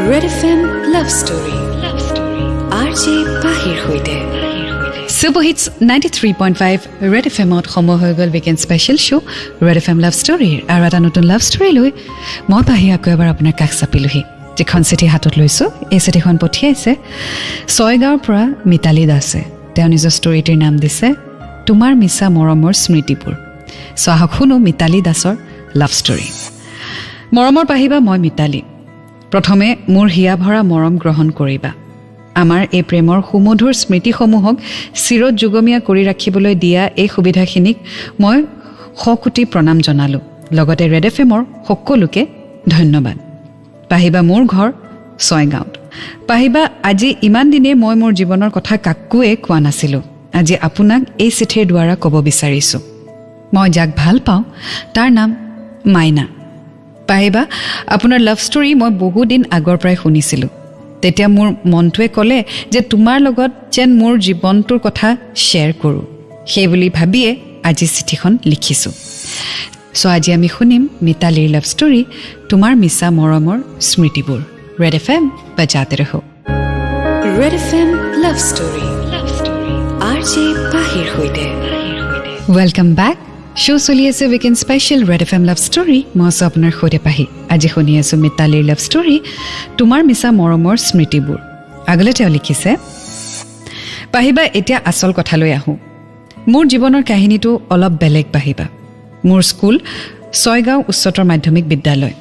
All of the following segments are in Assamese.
Red FM love story, love story, RJ পাহিৰ সৈতে। Super hits 93.5 red এফ এমত সময় হৈ গ'ল weekend special show Red FM love ষ্টৰীৰ আৰু এটা নতুন লাভ ষ্টৰী লৈ মই পাহি আকৌ এবাৰ আপোনাৰ কাষ চাপিলোহি। যিখন চিঠি হাতত লৈছোঁ, এই চিঠিখন পঠিয়াইছে ছয়গাঁৱৰ পৰা মিতালী দাসে। তেওঁ নিজৰ ষ্টৰীটিৰ নাম দিছে তোমাৰ মিছা মৰমৰ স্মৃতিবোৰ। চ' আহক শুনো মিতালী দাসৰ লাভ ষ্টৰী। মৰমৰ পাহিবা, মই মিতালী। প্ৰথমে মোৰ হিয়া ভৰা মৰম গ্ৰহণ কৰিবা। আমাৰ এই প্ৰেমৰ সুমধুৰ স্মৃতিসমূহক চিৰযুগমীয়া কৰি ৰাখিবলৈ দিয়া এই সুবিধাখিনিক মই শকোটি প্ৰণাম জনালোঁ। লগতে ৰেড এফ এমৰ সকলোকে ধন্যবাদ। পাহিবা, মোৰ ঘৰ ছয়গাঁৱত। পাহিবা, আজি ইমান দিনে মই মোৰ জীৱনৰ কথা কাকোৱে কোৱা নাছিলোঁ। আজি আপোনাক এই চিঠিৰ দ্বাৰা ক'ব বিচাৰিছোঁ। মই যাক ভাল পাওঁ তাৰ নাম মাইনা। পাহিবা, আপোনাৰ লাভ ষ্টৰী মই বহুদিন আগৰ পৰাই শুনিছিলোঁ। তেতিয়া মোৰ মনটোৱে ক'লে যে তোমাৰ লগত যেন মোৰ জীৱনটোৰ কথা শ্বেয়াৰ কৰোঁ। সেই বুলি ভাবিয়ে আজি চিঠিখন লিখিছোঁ। চ' আজি আমি শুনিম মিতালীৰ লাভ ষ্টৰী তোমাৰ মিছা মৰমৰ স্মৃতিবোৰ। ৰেড এফ এম बजाते रहो। Red FM love story, love story, RJ পাহিৰ সৈতে। Welcome back. Show চলি আছে weekend special Red FM love story. মই আছোঁ আপোনাৰ সৈতে পাহি। আজি শুনি আছোঁ মিতালীৰ লাভ ষ্টৰী তোমাৰ মিছা মৰমৰ স্মৃতিবোৰ। আগলৈ তেওঁ লিখিছে, পাহিবা, এতিয়া আচল কথালৈ আহোঁ। মোৰ জীৱনৰ কাহিনীটো অলপ বেলেগ। পাহিবা, মোৰ স্কুল ছয়গাঁও উচ্চতৰ মাধ্যমিক বিদ্যালয়।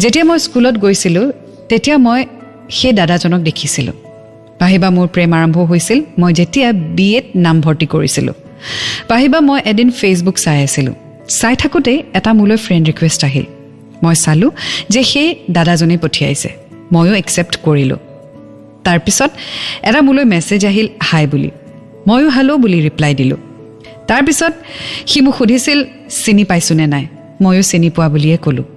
যেতিয়া মই স্কুলত গৈছিলোঁ, তেতিয়া মই সেই দাদাজনক দেখিছিলোঁ। পাহিবা, মোৰ প্ৰেম আৰম্ভ হৈছিল মই যেতিয়া বি এত নামভৰ্তি কৰিছিলোঁ। পাহিবা, মই এদিন ফেচবুক চাই আছিলোঁ। চাই থাকোঁতেই এটা মোলৈ ফ্ৰেণ্ড ৰিকুৱেষ্ট আহিল। মই চালোঁ যে সেই দাদাজনেই পঠিয়াইছে। ময়ো একচেপ্ট কৰিলোঁ। তাৰপিছত এটা মোলৈ মেছেজ আহিল হাই বুলি। ময়ো হেল্ল' বুলি ৰিপ্লাই দিলোঁ। তাৰপিছত সি মোক সুধিছিল চিনি পাইছোঁনে নাই। ময়ো চিনি পোৱা বুলিয়ে ক'লোঁ।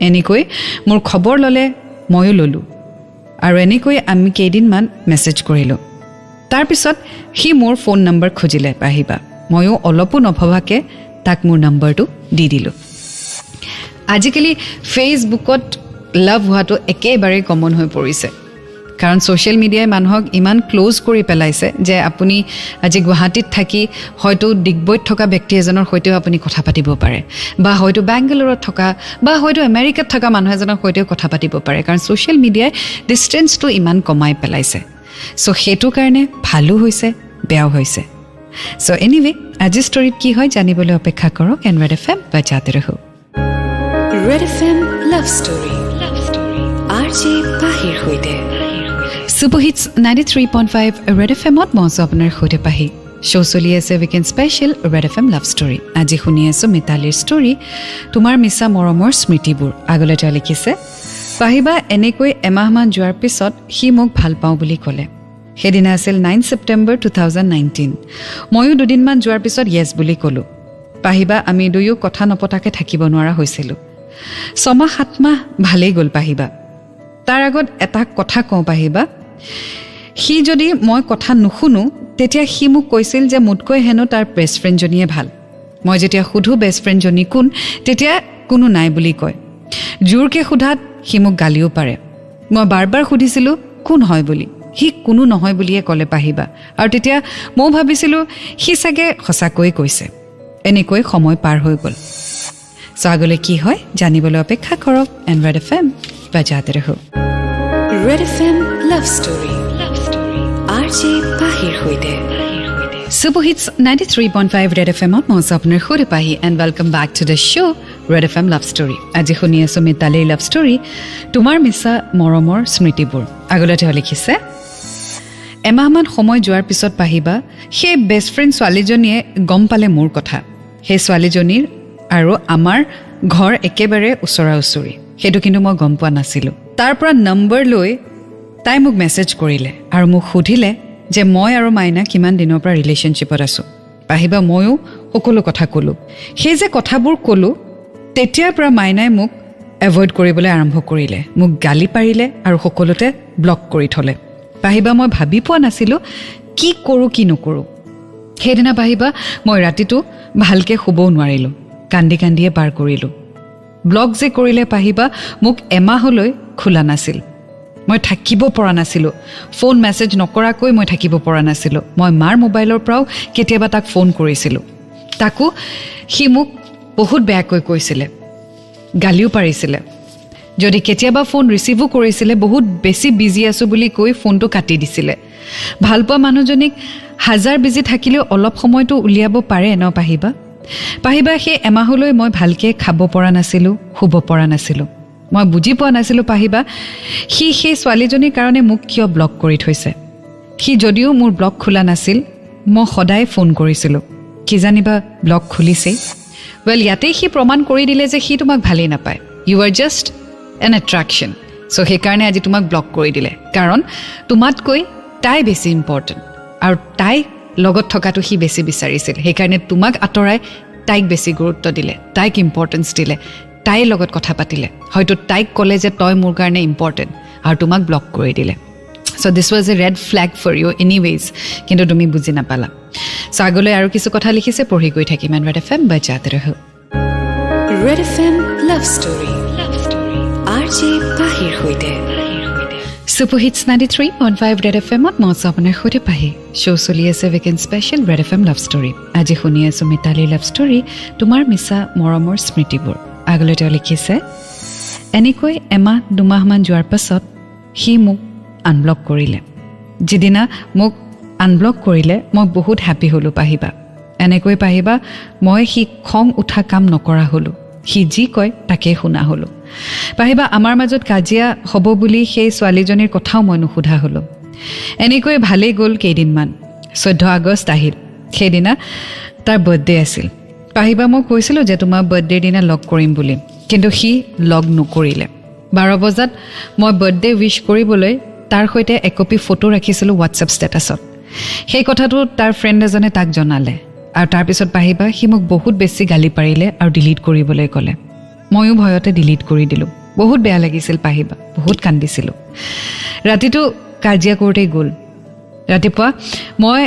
এনেকৈ মোৰ খবৰ ল'লে, ময়ো ল'লোঁ আৰু এনেকৈ আমি কেইদিনমান মেছেজ কৰিলোঁ। তাৰপিছত সি মোৰ ফোন নম্বৰ খুজিলে। পাহিবা, ময়ো অলপো নভবাকৈ তাক মোৰ নম্বৰটো দি দিলোঁ। আজিকালি ফেচবুকত লাভ হোৱাটো একেবাৰেই কমন হৈ পৰিছে, কাৰণ ছ'চিয়েল মিডিয়াই মানুহক ইমান ক্ল'জ কৰি পেলাইছে যে আপুনি আজি গুৱাহাটীত থাকি হয়তো ডিগবৈত থকা ব্যক্তি এজনৰ সৈতেও আপুনি কথা পাতিব পাৰে বা হয়তো বেংগালোৰত থকা বা হয়তো আমেৰিকাত থকা মানুহ এজনৰ সৈতেও কথা পাতিব পাৰে, কাৰণ ছ'চিয়েল মিডিয়াই ডিষ্টেঞ্চটো ইমান কমাই পেলাইছে। চ' সেইটো কাৰণে ভালো হৈছে, বেয়াও হৈছে। চ' এনিৱে, আজিৰ ষ্টৰীত কি হয় জানিবলৈ অপেক্ষা কৰক এণ্ড ৰেড এফ এম बजाते रहो। Red FM love story, love story, RJ পাহিৰ সৈতে। Super hits 93.5 red এফ এমত মই আছোঁ আপোনাৰ সৈতে পাহি। শ্ব' চলি আছে weekend special Red FM love story. আজি শুনি আছোঁ মিতালীৰ ষ্টৰী তোমাৰ মিছা মৰমৰ স্মৃতিবোৰ। আগলৈ তেওঁ লিখিছে, পাহিবা, এনেকৈ এমাহমান যোৱাৰ পিছত সি মোক ভাল পাওঁ বুলি ক'লে। সেইদিনা আছিল 9 September 2019। ময়ো দুদিনমান যোৱাৰ পিছত য়েছ বুলি ক'লোঁ। পাহিবা, আমি দুয়ো কথা নপতাকৈ থাকিব নোৱাৰা হৈছিলোঁ। 6 মাহ 7 মাহ ভালেই গ'ল। পাহিবা, তাৰ আগত এটা কথা কওঁ। পাহিবা, সি যদি মই কথা নুশুনো, তেতিয়া সি মোক কৈছিল যে মোতকৈ হেনো তাৰ বেষ্ট ফ্ৰেণ্ডজনীয়ে ভাল। মই যেতিয়া সোধোঁ বেষ্ট ফ্ৰেণ্ডজনী কোন, তেতিয়া কোনো নাই বুলি কয়। জোৰকৈ সোধাত সি মোক গালিও পাৰে। মই বাৰ বাৰ সুধিছিলোঁ কোন হয় বুলি, সি কোনো নহয় বুলিয়ে ক'লে। পাহিবা, আৰু তেতিয়া ময়ো ভাবিছিলোঁ সি চাগে সঁচাকৈয়ে কৈছে। এনেকৈ সময় পাৰ হৈ গ'ল। চ' আগলৈ কি হয় জানিবলৈ অপেক্ষা কৰক এণ্ড ৰেড এফ এম बजाते रहो। Red FM love story, love story, RJ পাহিৰ সৈতে। Super hits 93.5 red এফ এমত মই আছোঁ আপোনাৰ সৈতে পাহি and welcome back to the show Red FM love story. আজি শুনি আছোঁ মিতালীৰ লাভ ষ্টৰী তোমাৰ মিছা মৰমৰ স্মৃতিবোৰ। আগলৈ তেওঁ লিখিছে, এমাহমান সময় যোৱাৰ পিছত পাহিবা, সেই বেষ্ট ফ্ৰেণ্ড ছোৱালীজনীয়ে গম পালে মোৰ কথা। সেই ছোৱালীজনীৰ আৰু আমাৰ ঘৰ একেবাৰে ওচৰা ওচৰি, সেইটো কিন্তু মই গম পোৱা নাছিলোঁ। তাৰ পৰা নম্বৰ লৈ তাই মোক মেছেজ কৰিলে আৰু মোক সুধিলে যে মই আৰু মাইনা কিমান দিনৰ পৰা ৰিলেশ্যনশ্বিপত আছোঁ। পাহিবা, ময়ো সকলো কথা ক'লোঁ। সেই যে কথাবোৰ ক'লোঁ, তেতিয়াৰ পৰা মাইনাই মোক এভইড কৰিবলৈ আৰম্ভ কৰিলে। মোক গালি পাৰিলে আৰু সকলোতে ব্লক কৰি থ'লে। পাহিবা, মই ভাবি পোৱা নাছিলোঁ কি কৰোঁ কি নকৰোঁ। সেইদিনা পাহিবা, মই ৰাতিটো ভালকৈ শুবও নোৱাৰিলোঁ, কান্দি কান্দিয়ে পাৰ কৰিলোঁ। ব্লক যে কৰিলে পাহিবা, মোক এমাহলৈ খোলা নাছিল। মই থাকিব পৰা নাছিলোঁ, ফোন মেছেজ নকৰাকৈ মই থাকিব পৰা নাছিলোঁ। মই মাৰ মোবাইলৰ পৰাও কেতিয়াবা তাক ফোন কৰিছিলোঁ, তাকো সি মোক বহুত বেয়াকৈ কৈছিলে, গালিও পাৰিছিলে। যদি কেতিয়াবা ফোন ৰিচিভো কৰিছিলে, বহুত বেছি বিজি আছোঁ বুলি কৈ ফোনটো কাটি দিছিলে। ভালপোৱা মানুহজনীক হাজাৰ বিজি থাকিলেও অলপ সময়টো উলিয়াব পাৰে ন পাহিবা? পাহিবা, সেই এমাহলৈ মই ভালকৈ খাব পৰা নাছিলোঁ, শুব পৰা নাছিলোঁ। মই বুজি পোৱা নাছিলোঁ পাহিবা, সি সেই ছোৱালীজনীৰ কাৰণে মোক কিয় ব্লক কৰি থৈছে। সি যদিও মোৰ ব্লক খোলা নাছিল, মই সদায় ফোন কৰিছিলোঁ, কিজানিবা ব্লক খুলিছেই। ৱেল, ইয়াতেই সি প্ৰমাণ কৰি দিলে যে সি তোমাক ভালেই নাপায়। You are just an attraction. So সেইকাৰণে আজি তোমাক ব্লক কৰি দিলে, কাৰণ তোমাতকৈ তাই বেছি ইম্পৰ্টেণ্ট আৰু তাই লগত থকাটো সি বেছি বিচাৰিছিল। সেইকাৰণে তোমাক আঁতৰাই তাইক বেছি গুৰুত্ব দিলে, তাইক ইম্পৰ্টেঞ্চ দিলে, তাইৰ লগত কথা পাতিলে। হয়তো তাইক ক'লে যে তই মোৰ কাৰণে ইম্পৰ্টেণ্ট, আৰু তোমাক ব্লক কৰি দিলে। So this was a red flag for you anyways, কিন্তু তুমি বুজি নাপালা। চ' আগলৈ আৰু কিছু কথা লিখিছে, পঢ়ি গৈ থাকিম। এণ্ড ৰেড এফ এম বজাতে ৰহো। Red FM love story, RJ পাহিৰ সৈতে। Super hits 93.5 red F এমত মই আছোঁ আপোনাৰ সৈতে পাহি। শ্ব' চলি আছে weekend special Red FM love story. আজি শুনি আছোঁ মিতালীৰ লাভ ষ্টৰী, তোমাৰ মিছা মৰমৰ স্মৃতিবোৰ। আগলৈ তেওঁ লিখিছে, এনেকৈ এমাহ দুমাহমান যোৱাৰ পাছত সি মোক আনব্লক কৰিলে। যিদিনা মোক আনব্লক কৰিলে মই বহুত হেপ্পী হ'লোঁ পাহিবা। এনেকৈ পাহিবা, মই সি খং উঠা কাম নকৰা হ'লোঁ, সি যি কয় তাকেই শুনা হ'লোঁ। পাহিবা, আমাৰ মাজত কাজিয়া হ'ব বুলি সেই ছোৱালীজনীৰ কথাও মই নুসোধা হ'লোঁ। এনেকৈ ভালেই গ'ল কেইদিনমান। 14 আগষ্ট আহিল, সেইদিনা তাৰ বাৰ্থডে আছিল। পাহিবা, মই কৈছিলোঁ যে তোমাৰ বাৰ্থডেৰ দিনা লগ কৰিম বুলি, কিন্তু সি লগ নকৰিলে। 12 বজাত মই বাৰ্থডে উইচ কৰিবলৈ তাৰ সৈতে একপি ফটো ৰাখিছিলোঁ হোৱাটছএপ ষ্টেটাছত। সেই কথাটো তাৰ ফ্ৰেণ্ড এজনে তাক জনালে, আৰু তাৰপিছত পাহিবা সি মোক বহুত বেছি গালি পাৰিলে আৰু ডিলিট কৰিবলৈ ক'লে। ময়ো ভয়তে ডিলিট কৰি দিলোঁ। বহুত বেয়া লাগিছিল পাহিবা, বহুত কান্দিছিলোঁ। ৰাতিটো কাজিয়া কৰোঁতেই গ'ল। ৰাতিপুৱা মই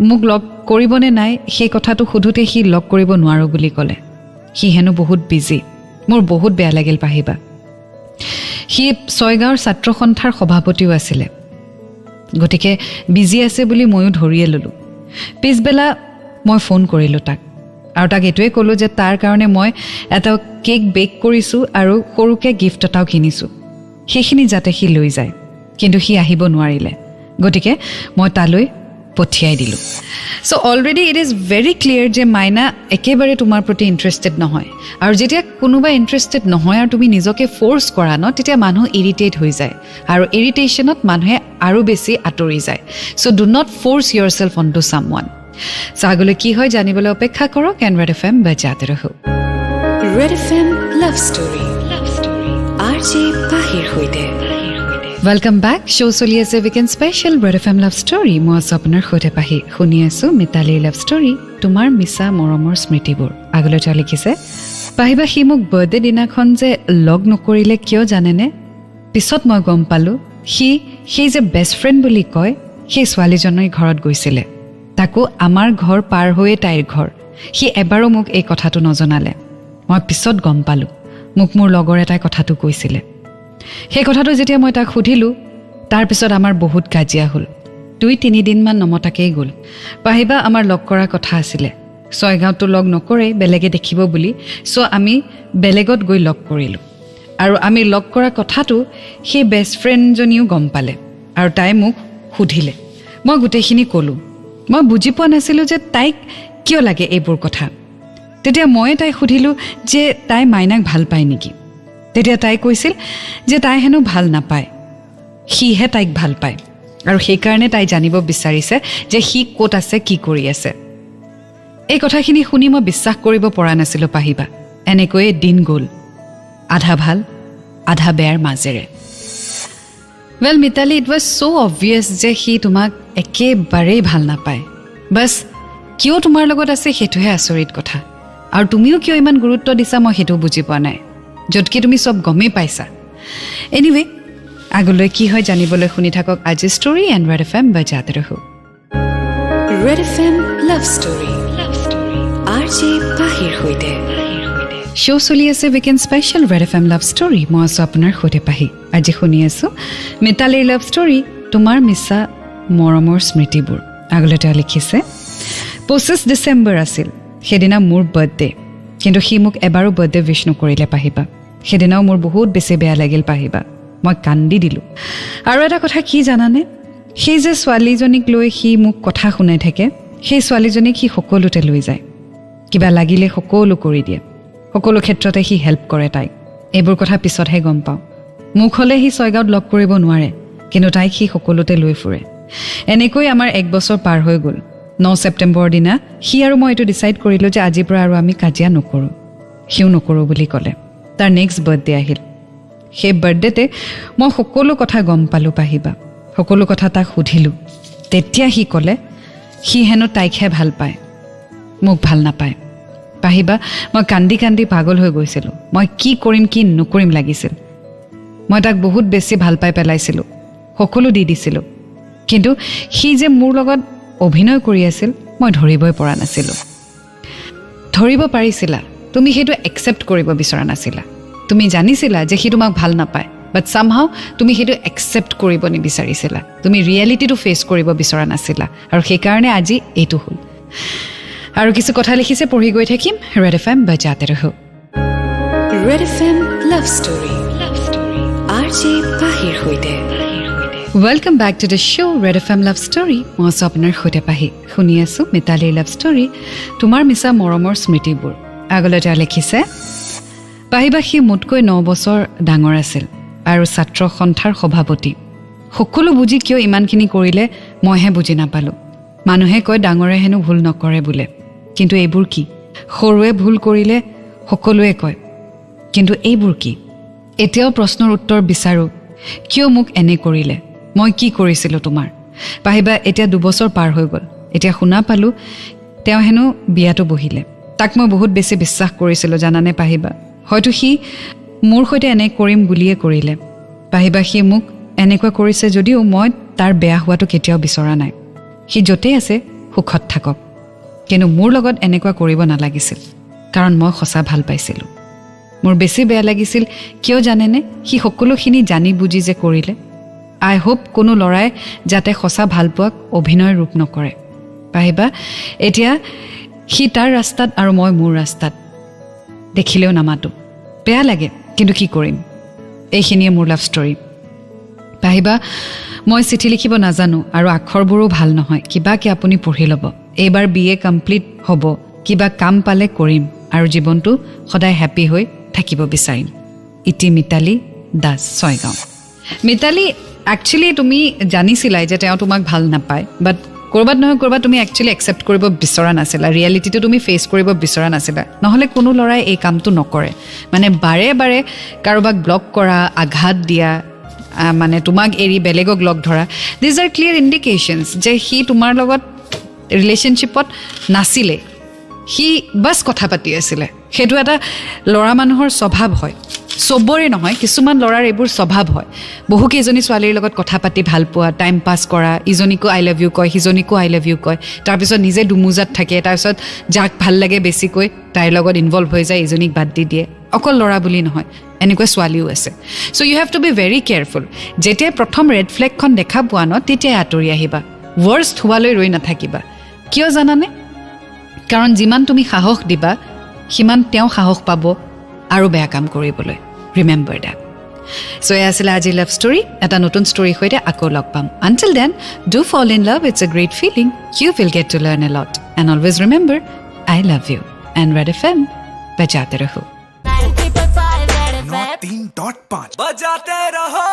মোক লগ কৰিবনে নাই সেই কথাটো সোধোঁতে সি লগ কৰিব নোৱাৰোঁ বুলি ক'লে। সি হেনো বহুত বিজি। মোৰ বহুত বেয়া লাগিল পাহিবা। সি ছয়গাঁৱৰ ছাত্ৰ সন্থাৰ সভাপতিও আছিলে, গতিকে বিজি আছে বুলি ময়ো ধৰিয়ে ল'লোঁ। পিছবেলা মই ফোন কৰিলোঁ তাক, আৰু তাক এইটোৱে ক'লোঁ যে তাৰ কাৰণে মই এটা কেক বেক কৰিছোঁ আৰু সৰুকৈ গিফ্ট এটাও কিনিছোঁ, সেইখিনি যাতে সি লৈ যায়। কিন্তু সি আহিব নোৱাৰিলে, গতিকে মই তালৈ পঠিয়াই দিলোঁ। So already it is very clear যে মাইনা একেবাৰে তোমাৰ প্ৰতি ইণ্টাৰেষ্টেড নহয়। আৰু যেতিয়া কোনোবা ইণ্টাৰেষ্টেড নহয় আৰু তুমি নিজকে ফ'ৰ্চ কৰা ন, তেতিয়া মানুহ ইৰিটেট হৈ যায়, আৰু ইৰিটেশ্যনত মানুহে আৰু বেছি আঁতৰি যায়। So do not force yourself on to someone. So আগলৈ কি হয় জানিবলৈ অপেক্ষা কৰক। এণ্ড ৰেড এফ এম বজাতে ৰহো। Red FM love story, RJ পাহিৰ সৈতে। Welcome back. Show চলি আছে weekend special Red FM love story. মই আছোঁ আপোনাৰ সৈতে পাহি। শুনি আছোঁ মিতালীৰ লাভ ষ্টৰী, তোমাৰ মিছা মৰমৰ স্মৃতিবোৰ। আগলৈ তেওঁ লিখিছে, পাহিবা, সি মোক বাৰ্থডে দিনাখন যে লগ নকৰিলে কিয় জানেনে? পিছত মই গম পালোঁ সি সেই যে বেষ্ট ফ্ৰেণ্ড বুলি কয়, সেই ছোৱালীজনীৰ ঘৰত গৈছিলে। তাকো আমাৰ ঘৰ পাৰ হৈয়ে তাইৰ ঘৰ। সি এবাৰো মোক এই কথাটো নজনালে। মই পিছত গম পালোঁ, মোক মোৰ লগৰ এটাই কথাটো কৈছিলে। সেই কথাটো যেতিয়া মই তাক সুধিলোঁ, তাৰপিছত আমাৰ বহুত কাজিয়া হ'ল। 2-3 দিনমান নমতাকেই গ'ল। পাহিবা, আমাৰ লগ কৰাৰ কথা আছিলে, ছয়গাঁৱতো লগ নকৰেই, বেলেগে দেখিব বুলি। চ' আমি বেলেগত গৈ লগ কৰিলোঁ, আৰু আমি লগ কৰা কথাটো সেই বেষ্ট ফ্ৰেণ্ডজনীও গম পালে, আৰু তাই মোক সুধিলে। মই গোটেইখিনি ক'লোঁ। মই বুজি পোৱা নাছিলোঁ যে তাইক কিয় লাগে এইবোৰ কথা। তেতিয়া ময়ে তাইক সুধিলোঁ যে তাই মাইনাক ভাল পায় নেকি। তেতিয়া তাই কৈছিল যে তাই হেনো ভাল নাপায়, সিহে তাইক ভাল পায়, আৰু সেইকাৰণে তাই জানিব বিচাৰিছে যে সি ক'ত আছে, কি কৰি আছে। এই কথাখিনি শুনি মই বিশ্বাস কৰিব পৰা নাছিলোঁ পাহিবা। এনেকৈয়ে দিন গ'ল, আধা ভাল আধা বেয়াৰ মাজেৰে। Well Mitali, it was so obvious যে সি তোমাক একেবাৰেই ভাল নাপায়। বাছ কিয় তোমাৰ লগত আছে সেইটোহে আচৰিত কথা, আৰু তুমিও কিয় ইমান গুৰুত্ব দিছা মই সেইটো বুজি পোৱা নাই, য'তকৈ তুমি চব গমেই পাইছা। এনিৱে, আগলৈ কি হয় জানিবলৈ শুনি থাকক আজি story and red FM বজাতে ৰহো। Red FM love story, RJ পাহিৰ সৈতে। শ্ব' চলি আছে weekend special Red FM love story. মই আছোঁ আপোনাৰ সৈতে পাহি। আজি শুনি আছোঁ মিতালীৰ লাভ ষ্টৰী, তোমাৰ মিছা মৰমৰ স্মৃতিবোৰ। আগলৈ তেওঁ লিখিছে, 25 ডিচেম্বৰ আছিল, সেইদিনা মোৰ বাৰ্থডে, কিন্তু সি মোক এবাৰো বাৰ্থডে উইচ নকৰিলে পাহিবা। সেইদিনাও মোৰ বহুত বেছি বেয়া লাগিল পাহিবা, মই কান্দি দিলোঁ। আৰু এটা কথা কি জানানে, সেই যে ছোৱালীজনীক লৈ সি মোক কথা শুনাই থাকে, সেই ছোৱালীজনীক সি সকলোতে লৈ যায়, কিবা লাগিলে সকলো কৰি দিয়ে, সকলো ক্ষেত্ৰতে সি হেল্প কৰে তাইক। এইবোৰ কথা পিছতহে গম পাওঁ। মোক হ'লে সি ছয়গাঁৱত লগ কৰিব নোৱাৰে, কিন্তু তাইক সি সকলোতে লৈ ফুৰে। এনেকৈ আমাৰ 1 বছৰ পাৰ হৈ গ'ল। 9 ছেপ্টেম্বৰৰ দিনা সি আৰু মই এইটো ডিচাইড কৰিলোঁ যে আজিৰ পৰা আৰু আমি কাজিয়া নকৰোঁ। সিও নকৰোঁ বুলি ক'লে। তাৰ নেক্সট বাৰ্থডে আহিল। সেই বাৰ্থডেতে মই সকলো কথা গম পালোঁ পাহিবা, সকলো কথা তাক সুধিলোঁ। তেতিয়া সি ক'লে সি হেনো তাইকহে ভাল পায়, মোক ভাল নাপায়। পাহিবা, মই কান্দি কান্দি পাগল হৈ গৈছিলোঁ। মই কি কৰিম কি নকৰিম লাগিছিল। মই তাক বহুত বেছি ভাল পাই পেলাইছিলোঁ, সকলো দি দিছিলোঁ, কিন্তু সি যে মোৰ লগত অভিনয় কৰি আছিল মই ধৰিবই পৰা নাছিলোঁ। ধৰিব পাৰিছিলা, তুমি সেইটো একচেপ্ট কৰিব বিচৰা নাছিলা। তুমি জানিছিলা যে সি তোমাক ভাল নাপায়, বাট চামহাও তুমি সেইটো একচেপ্ট কৰিব নিবিচাৰিছিলা। তুমি ৰিয়েলিটিটো ফেচ কৰিব বিচৰা নাছিলা, আৰু সেইকাৰণে আজি এইটো হ'ল। আৰু কিছু কথা লিখিছে, পঢ়ি গৈ থাকিম। ৰেড এফ এম বজাতে ৰহো। Red FM love story, RJ পাহিৰ সৈতে। Welcome back to the show Red FM love story. মই আছোঁ আপোনাৰ সৈতে পাহি। শুনি আছোঁ মিতালীৰ লাভ ষ্টৰী, তোমাৰ মিছা মৰমৰ স্মৃতিবোৰ। আগলৈ তেওঁ লিখিছে, পাহিবা, সি মোতকৈ 9 বছৰ ডাঙৰ আছিল আৰু ছাত্ৰ সন্থাৰ সভাপতি। সকলো বুজি কিয় ইমানখিনি কৰিলে মইহে বুজি নাপালোঁ। মানুহে কয় ডাঙৰে হেনো ভুল নকৰে বোলে, কিন্তু এইবোৰ কি? সৰুৱে ভুল কৰিলে সকলোৱে কয়, কিন্তু এইবোৰ কি? এতিয়াও প্ৰশ্নৰ উত্তৰ বিচাৰোঁ, কিয় মোক এনে কৰিলে? মই কি কৰিছিলোঁ তোমাৰ? পাহিবা, এতিয়া 2 বছৰ পাৰ হৈ গ'ল। এতিয়া শুনা পালোঁ তেওঁ হেনো বিয়াটো বহিলে। তাক মই বহুত বেছি বিশ্বাস কৰিছিলোঁ জানানে পাহিবা। হয়তো সি মোৰ সৈতে এনে কৰিম বুলিয়ে কৰিলে। পাহিবা, সি মোক এনেকুৱা কৰিছে যদিও মই তাৰ বেয়া হোৱাটো কেতিয়াও বিচৰা নাই। সি য'তেই আছে সুখত থাকক, কিন্তু মোৰ লগত এনেকুৱা কৰিব নালাগিছিল, কাৰণ মই সঁচা ভাল পাইছিলোঁ। মোৰ বেছি বেয়া লাগিছিল কিয় জানেনে? সি সকলোখিনি জানি বুজি যে কৰিলে। আই হোপ কোনো ল'ৰাই যাতে সঁচা ভালপোৱাক অভিনয় ৰূপ নকৰে। পাহিবা, এতিয়া সি তাৰ ৰাস্তাত আৰু মই মোৰ ৰাস্তাত, দেখিলেও নামাতো। বেয়া লাগে, কিন্তু কি কৰিম? এইখিনিয়ে মোৰ লাভ ষ্টৰী। পাহিবা, মই চিঠি লিখিব নাজানো আৰু আখৰবোৰো ভাল নহয়, কিবাকে আপুনি পঢ়ি ল'ব। এইবাৰ BA complete হ'ব, কিবা কাম পালে কৰিম আৰু জীৱনটো সদায় হেপ্পী হৈ থাকিব বিচাৰিম। ইতি মিতালী দাস, ছয়গাঁও। মিতালী, একচুৱেলি তুমি জানিছিলাই যে তেওঁ তোমাক ভাল নাপায়, বাট ক'ৰবাত নহয় ক'ৰবাত তুমি একচুৱেলি একচেপ্ট কৰিব বিচৰা নাছিলা, ৰিয়েলিটিটো তুমি ফেচ কৰিব বিচৰা নাছিলা। নহ'লে কোনো ল'ৰাই এই কামটো নকৰে। মানে বাৰে বাৰে কাৰোবাক ব্লক কৰা, আঘাত দিয়া, মানে তোমাক এৰি বেলেগক লগ ধৰা, these R clear ইণ্ডিকেশ্যনছ যে সি তোমাৰ লগত ৰিলেশ্যনশ্বিপত নাছিলে, সি বাছ কথা পাতি আছিলে। সেইটো এটা ল'ৰা মানুহৰ স্বভাৱ হয়, চবৰে নহয়, কিছুমান ল'ৰাৰ এইবোৰ স্বভাৱ হয়। বহুকেইজনী ছোৱালীৰ লগত কথা পাতি ভাল পোৱা, টাইম পাছ কৰা, ইজনীকো I love you কয়, সিজনীকো I love you কয়, তাৰপিছত নিজে দুমোজাত থাকে, তাৰপিছত যাক ভাল লাগে বেছিকৈ তাইৰ লগত ইনভল্ভ হৈ যায়, ইজনীক বাদ দি দিয়ে। অকল ল'ৰা বুলি নহয়, এনেকুৱা ছোৱালীও আছে। So you have to be very careful. যেতিয়াই প্ৰথম ৰেড ফ্লেগখন দেখা পোৱা ন, তেতিয়াই আঁতৰি আহিবা, ৱৰ্ষ্ট হোৱালৈ ৰৈ নাথাকিবা। কিয় জানানে? কাৰণ যিমান তুমি সাহস দিবা, সিমান তেওঁ সাহস পাব আৰু বেয়া কাম কৰিবলৈ। Remember that. চ' এয়া আছিলে আজিৰ লাভ ষ্টৰী। এটা নতুন ষ্টৰীৰ সৈতে আকৌ লগ পাম। Until then, do fall in love, it's a great feeling, you will get to learn a lot, and always remember, I love you and Red FM बजाते रहो। 93.5 बजाते रहो।